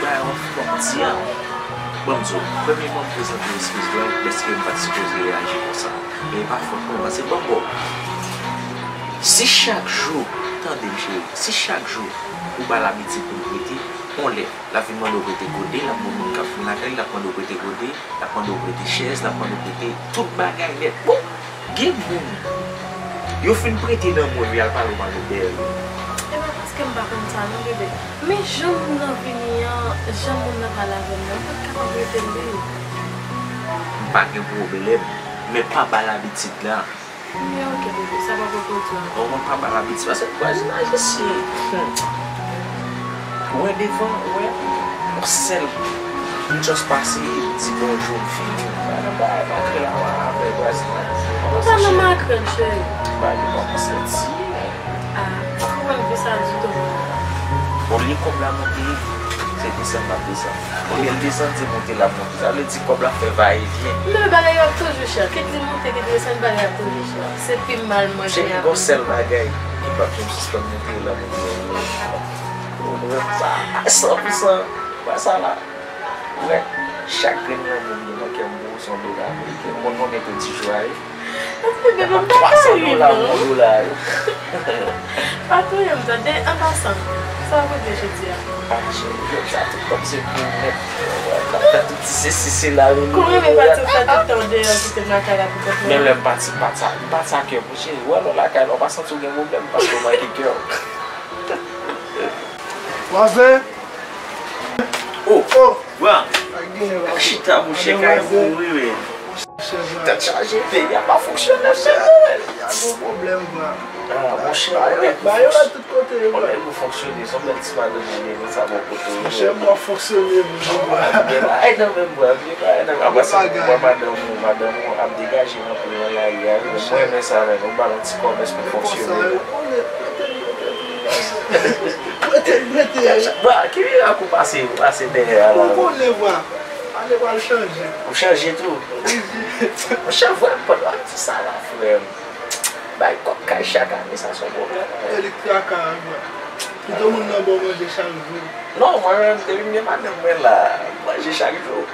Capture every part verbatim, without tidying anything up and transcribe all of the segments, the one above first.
Bay yon fòm di an. Bon, m di w, premyèman, m prezante eskiz mwen, dèske m pa t sipoze reyaji konsa. Men e pa fòt mwen, paske bon, bon. Si chak jou, tande m cheri, si chak jou ou ba l abitid pou l prete, yon lè, l ap vin mande w prete gode, l ap gen moun k ap vin lakay li, l ap mande w prete gode, l ap mande w prete chèz, l ap mande w prete tout bagay nèt. Bon, gen moun, yo fin prete nan men w, y al pale w mal dèyè yo. E pa paske m pa konn sa non, bebe. Men jan moun nan vini an, jan moun nan pale avè m nan, m pa t kapab rete l menm. M pa gen pwoblèm, men pa ba l abitid la. Men oke, bebe, sa pa poko di ankò. Ou konn pa ba l abitid, paske vwazinaj isi, hmm. Ou wè devan, ou wè, yon sèl, m just pase, di bonjou, m fini. Nan bagay makrèl a, avè vwazinaj. Ou pa nan makrèl, cheri. Bagay yo pa konsèti. Ah, ou konn vi sa ditou. Olye kòb la monte, se desann l ap desann. Olye l desann, se monte l ap monte. Sa vle di kòb la fè va e vyen. Men bagay yo ap toujou chè. Kit li monte, kit li desann, bagay yo ap toujou chè. Se pi mal manje. Cheri, gon sèl bagay ki p ap janm sispann monte, l ap monte. Ou wè sa, san pou san. Wè sa la. Ou wè, chak grenn lanmou m gen nan kè m pou ou se yon dola ameriken. Ou konn konbyen tou ti jou a ye? Paske bebe, m pa ka ri non. Twa san dola pou yon dola yo. Pa touye m tande, an pasan, sa w pote jodi a? Ah, cheri, jodi a tout kòb se pou ou nèt. N ap fè tout ti sesi sela, rele. Kouman men pati w fè tout tan w deyò kite m lakay la pou kont mwen? Menm lè m pati, m pati, m pati ak kè pou cheri. Ou wè lè w lakay la, ou pa santi w gen pwoblèm paske w manke kè w. Vwazen! Oh! Oh! Bra! Chita, monchè, kay mouri, men. Tèt chaje, peyi a pa fonksyone, men. Peyi a gon pwoblèm, bra. Ah, monchè, yon nèg pou fonksyone, yon nèg pou fonksyone, se yon bèl ti madanm ou gen konsa bò kote w. Monchè, m ap fonksyone, bra. Ay, nan menm, bra, vye bagay nan menm. Apre sa, ou wè madanm ou, madanm ou ap degaje nan plen nan lari a, wi. Mwen renmen sa, men, ou ba l yon ti kòmès pou fonksyone. Prete, prete, prete. Bra, ki mirak ou pase, ou pase dèyè a la? Ou konnen, bra. Ale pral chanje. Ou chanje tou? Wi. Monchè, vre, pandan w ap di sa la, frè m. Bay kòb kay chak ane, sa se yon pwoblèm. E li k traka a, bra. Pito moun nan ba w manje chak jou. Non, mwen menm, depi m gen madanm mwen la, m manje chak jou.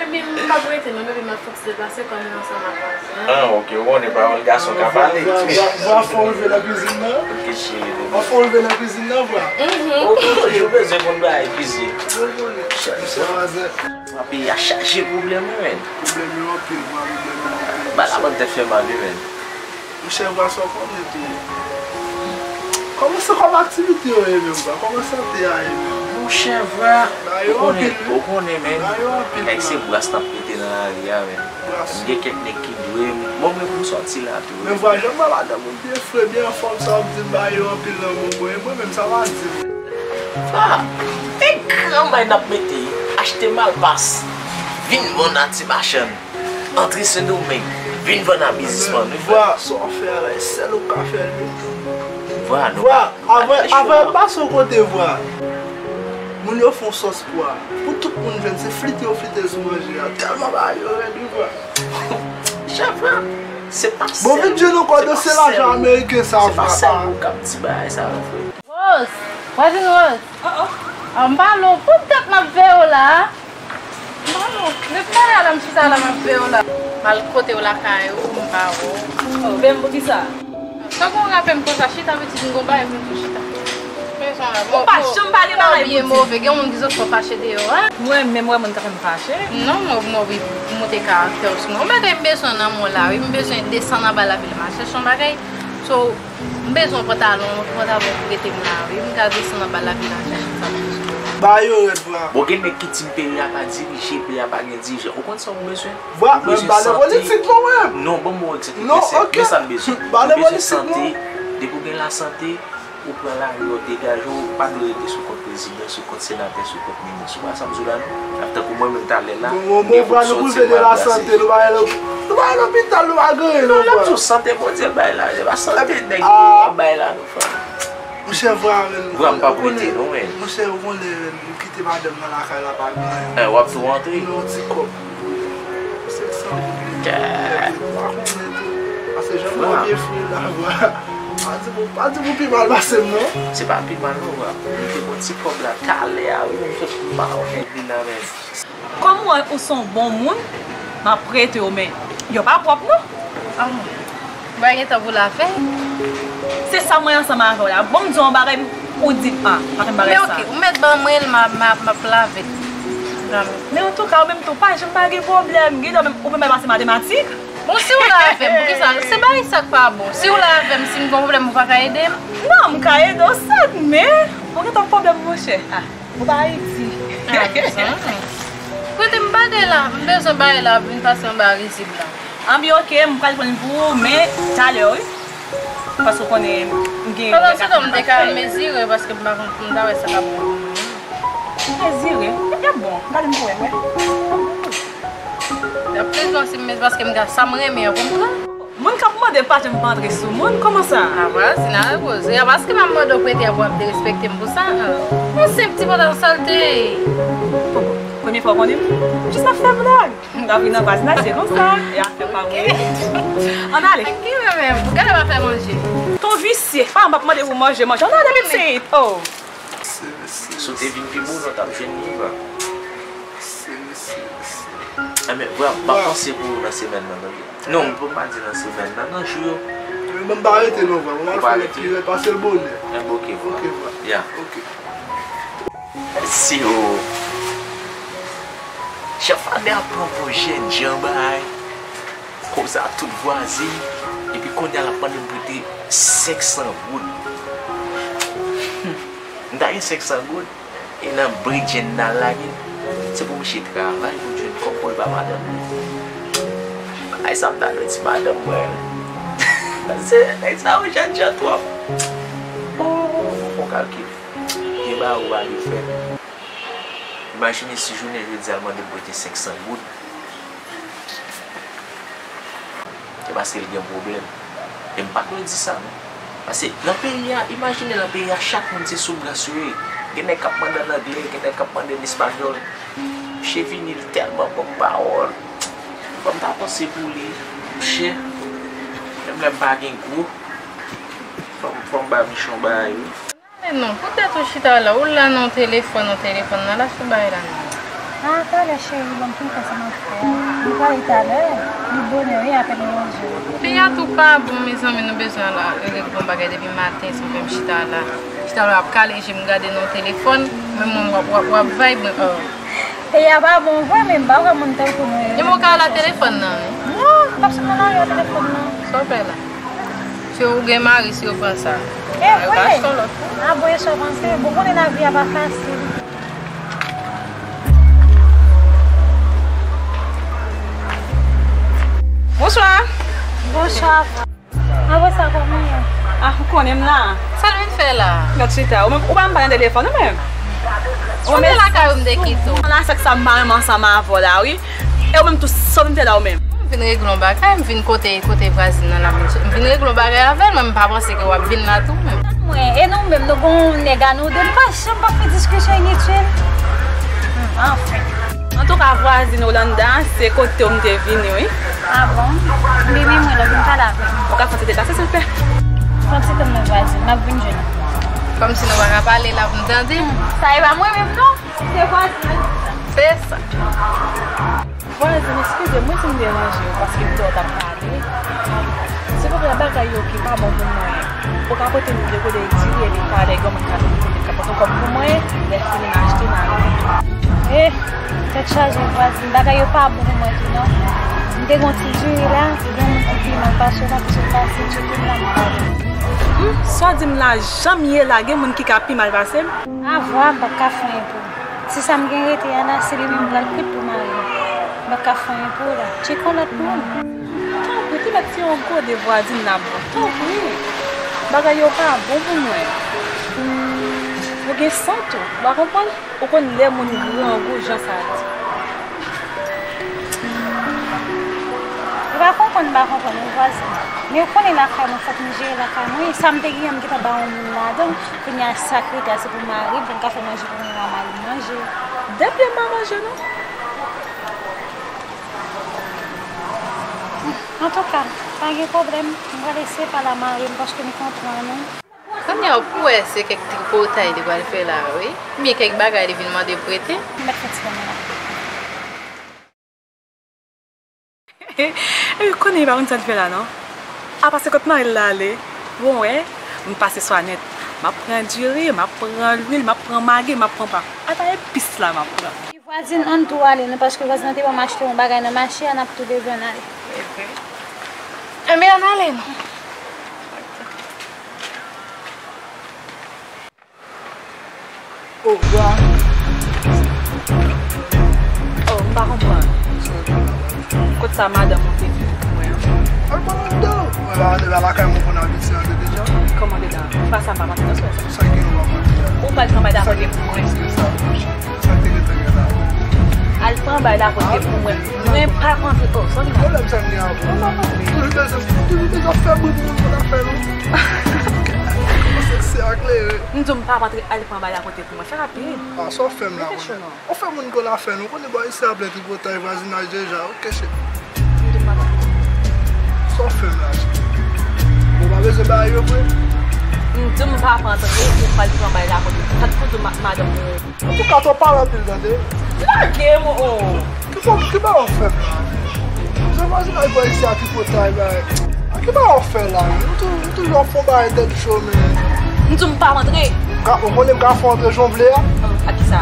Epi m p ap rete non, epi m ap fòk deplase kò m ansanm ak vwazen an. Ah, ok, ou konnen pawòl gason ka pale. Vwa, vwa, vwa fò w leve nan kwizin nan? Ok, cheri, bebe. Vwa fò w leve nan kwizin nan, vwa. Mhm. Ok, yo bezwen konn bagay kwizin. Yo konnen. Cheri, se vwazen. Peyi a chaje pwoblèm, wi, men. Pwoblèm yo anpil, vwa, pwoblèm yo anpil. Ba la bann tèt fè mal, wi, men. Monchè, vwa, sa w konnen tou. Kòman se, kòman aktivite yo ye menm, vwa? Kòman sante a ye menm? Monchè, vwa, ou konnen, ou konnen, men. Nèg se bras n ap pete nan lari a, men. M gen kèk nèg ki dwe m. Bon, men pou m sòti la tou, wi. Men vwa, jan m wè madanm ou byen fre, byen anfòm, sa w ap di m ba yo anpil nan bon, bon, e mwen menm, sa w ap di m? Vwa, e granmay n ap mete, achte malpas, vin vann a ti machann. Antre Sendomeng, vin vann a biznismann, wi, frè. Vwa, sa w ap fè a la, e sèl ou k ka fè l, wi. Vwa, nou pa, nou pa gen chwa. Vwa, avè, avè m pase yon kote, vwa. Moun yo fè yon sòs pwa. Pou tout moun jwenn, se flite yo flite l sou manje a. Tèlman bagay yo rèd, wi, vwa. Chèf la, se pa sèl, se pa sèl. Bon, vin jwenn yon kòd, se lajan ameriken sa, vwa. Se pa sèl ou k ap di bagay sa, non, frè. Rose! Vwazin Rose! Oh, oh. Ah, m pa lou. Poutèt m ap veye w la. M pa lou. Ret la, la, m chita la, m ap veye w la. M al kote w lakay ou, m pa wè w. Oh, veye m poukisa? Sa gon rape m konsa, chita, pitit, m gon bagay pou m di w, chita. Ou pa janm pa gen bagay pou di. Byen move, gen moun ki zòt fò fache deyò, en? Mwen menm wè moun ka fè m fache. Non, mwen, mwen, wi, moute karaktè w sou mwen. Yon bagay m bezwen nan mwen la, wi, m bezwen desann anba lavi l, m al chèche yon bagay. So, M bezwen yon pantalon, yon pantalon pou rete m la, wi. M ka desann anba lavi la, chèche sa pou sou. Ba yo rèd, vwa. Bon, gen nèg ki di m peyi a pa dirije, peyi a pa gen dirijan. Ou konn sa w bezwen? Vwa, mwen m pale politik, non, mwen. Non, ban m yon egzanp. Non, ok. Men sa m bezwen. M pale politik, non. Depi w gen lasante, ou pran lari, w degaje w, ou pa dwe rete sou kont prezidan, sou kont senatè, sou kont minis. Ou pa sa m di w la, non? Ap tankou mwen menm talè la, gen moun sòti, mwen al brase. Bon, bon, vwa, nou pou vin de lasante, nou pa al, nou pa al lopital, nou pa gen anyen, non, vwa. Non, l ap di w sante Bondye bay la, se pa sante nèg yo ap bay la, non, frè. Monchè, vwa, men, vwa, m p ap rete, non, men. Monchè, ou konnen, men, m kite madanm nan lakay la, pa gen anyen. Eh, w ap tou rantre? Non, ti kòb. Senk san goud, men, ou pa konnen tou. Paske jan m ap byen fre la, vwa. Pa di pou, pa di pou pi mal pase m non. Se pa pi mal non, bra. Mwen te gon ti kòb la talè a, wi, men m sot mal nèg li nan men. Kòm ou wè ou se yon bon moun, m ap prete w, men yo pa pwòp non. Ah, m pa gen tan pou lave. Se sa mwen ansanm avè w la. Bon, m di w yon bagay, ou di, ah, pa fè m bagay sa. Men oke, ou mèt ban mwen l, m a, m a, m ap lave. Men antouka, ou menm tou, pa janm pa gen pwoblèm. Gen lè ou menm, ou menm pase matematik. Bon, si w la avè m, poukisa? Se bagay sa k pa bon. Si w la avè m, si m gon pwoblèm, ou pa ka ede m? Non, m ka ede w, sèt, men ou gen twòp pwoblèm, monchè. Ah, ou pa Ayiti. Ah, mezanmi. Prete m bagay la, m bezwen bagay la, vin pase anba rizib la. Anben, oke, m pral pran l pou ou, men talè, wi. Paske w konnen, m gen... Pandan se tan, m te ka mezire, paske m pa konn, m ta wè sa k ap bon pou mwen. Mezire? E bon, gade m pou wè, wè. Y ap plis bon si m mezire paske m gen sa m renmen an pou m pran. Moun k ap mande pa janm pa antre sou moun, kòman sa? A vwazin, a repoze. A paske m ap mande w prete a pou w ap derespekte m pou sa? Yon senp ti pantalon salte. Popo, premye fwa w konnen m? Jis m ap fè blag. M ap vin nan vwazinaj, se konsa. E afè pa w. Ann ale. Ki mwen menm? Gade m ap fè manje. Ton visye. Pa m ap mande pou manje, manje. Ann ale, pitit. Oh. Si w te vin pi bon, nou t ap jwenn li, bra. Mesye, mesye, mesye. Enben, bra, m pa panse pou ou nan semèn nan, tande. Non, pou m pa di nan semèn nan, nan jou yo. Men m pa rete non, bra. Mwen al fè lòt pi rèd, pase l bonè. Enben, oke, bra. Oke, bra. Ya. Oke. Mesye, o. Jan fadè ap pran pou jènjan bay. Konsa tout vwazin. Epi kounye a l ap mande m prete senk san goud. M ta gen senk san goud. E nan bri djenn nan lage, se pou misye travay pou l jwenn kòb pou l ba madanm li. Bagay sa m ta dwe di madanm mwen. Paske nèg sa yo jènjan twòp. Oh, fò w kalkile. Gen bagay ou pa dwe fè. Imajine si jounen jodi a l mande m prete senk san goud. Se paske l gen pwoblèm. E m pa t dwe di sa non. Paske nan peyi a, imajine nan peyi a, chak moun se sou bras yo ye. Gen nèg k ap mande ann anglè, gen nèg k ap mande ann espanyòl. Misye vini, li tèlman ban m pawòl. Fò m ta panse pou li, monchè. Menm lè m pa gen gwo, fò m, fò m ba Michon bagay wi. Ale non, poutèt ou chita la, ou la nan telefòn, nan telefòn nan, lach ou bay la non. Ah, talè cheri, ban m fin fè sa m ap fè a. Nou pale talè, li bonè wi, apèn manje. Peyi a tou pa bon, mezanmi, nou bezwen al regle yon bagay depi maten, si w fè m chita la. Chita la, ap kale je m gade nan telefòn, men mwen w ap, w ap, w ap vibe, oh. Peyi a pa bon vre, men m pa kwè moun tankou nou yo. Gen moun ka al ak telefòn nan, wi. Non, m p ap sot nan lari ak telefòn nan. Sa w fè la? Si w gen mari, si w pran sa. E vre? Mari w ka achte yon lòt. A bon, e sa w panse? Bon, konnen lavi a pa fasil. Bonswa. Bonswa. Apre sa, kòman w ye? Ah, ou konnen m la. Sa l vin fè la? Gad chita. Ou menm, ou pa menm pa nan telefòn, ou menm? Ou menm lakay ou m te kite w. Nan afè sa m pa renmen ansanm avè w la, wi. E ou menm tou, sa w vin fè la, ou menm? M vin regle yon bagay, m vin kote, kote vwazin nan la, m vin regle yon bagay avè l, mwen m pa panse ke w ap vin la tou, menm. Mwen, e nou menm, nou gon nèg a nou de, nou pa janm p ap fè diskisyon initil. Hmm, anfen. Antouka, vwazin Olanda, se kote w m te vini, wi. Ah bon? Bebe, mwen la, vin pale avè m. Ou ka fè yon ti deplase, silvouplè? Fè yon ti tann non, vwazin, m ap vin jwenn ou. Kòmsi nou pa ka pale la pou m tande. Hmm, sa e pa mwen menm, non. Se vwazin. Se sa. Vwazin, eskize m wi si m deranje w, paske m te wè w t ap pale. Silvouplè, bagay yo ki pa bon pou mwen. Ou ka pote m de kote di, epi talè gen moun ka vin pote k ap pote kòb pou mwen, lè fini m achte, m ale. Eh, tèt chaje, vwazin, bagay yo pa bon pou mwen tou non. M te gon ti diri la, gen moun ki pi mal pase w, pa plis ou pase, tcheke m la, m pale. Hmm, sa w di m la, jan m ye la, gen moun ki ka pi mal pase m? Avwa, m p ap ka fè anyen pou ou. Si sa m gen rete a la, se li menm m pral kwit pou mari m. M p ap ka fè anyen pou ou la. Tcheke yon lòt moun. Tanpri, ti mèt se yon gode vwazin n ap bon. Tanpri. Bagay yo pa bon pou mwen. Ou gen san tou. Ou pa konprann? Ou konn lè moun grangou jan sa di. Ou pa konprann, m pa konprann, wi, vwazin. Men ou konnen lakay mwen, fòk m jere lakay mwen. Sa m te genyen, m gentan ba yon moun ladan l. Kounye a, sa k rete a, se pou mari m, pou m ka fè manje pou mwen, ba mari m manje. Depi m pa manje, non. Antouka, pa gen pwoblèm, m pral eseye pale a mari m paske m konprann ou. Kounye a w pou wè se kèk tripotay li pral fè la wi. Oubyen kèk bagay li vin mande prete. M mèt fè ti bagay la. E konnen li pa konn sa l fè la non. Apa se kot mari l la ale. Bon wè, m pase swa nèt. M ap pran diri, m ap pran lwil, m ap pran magi, m ap pran pa. Ata epis la m ap pran. Vwazin, ann tou ale non, paske vwazin nan te ban m achte yon bagay nan mache a, n ap tou leve ann ale. Ebyen ann ale non. Owa. Oh, m pa konprann. Kot sa madanm ou te di pou mwen an? Al pale anndan. Mwen pa anndan lakay mwen konn abitye anndan deja. Kòman dedan? Pa sa m pa panse nan swen sa. Sa gen ou pa panse a? Ou pral pran bay la kote pou mwen. Sa ki gen sa? Sa ki te gen la? Al pran bay la kote pou mwen. Mwen pa panse. Oh, sa ki pwoblèm sa m gen avè w? Mwen pa panse. Toujou bezwen, toujou bezwen fè bri pou moun konn afè nou. Kòman seksi a klere? M di w m pa panse al pran bay la kote pou mwen. Fè rapid. Ah, sa w fè m la, mwen. Ou fè moun konn afè nou, konnen bò isi a plen tripotay vwazinaj deja, oke cheri. Sa w fè m la, cheri? Bon, pa bezwen bagay yo vre? M di w m pa ap antre, ou pral pran bay la kote. Sa k pou di w ma-, madanm ou? Antouka, twò pale anpil, tande? Lage m, oh! Ki fò, ki bagay w fè m la? Jan vwazinaj bò isi a tripotay, bagay. A ki bagay w fè la, men? Nou tou-, nou toujou ap fè yon bagay tèt cho, men. M di w m pa ap antre. Ou ka, ou konnen m ka fè w antre jan w vle a? Ak kisa?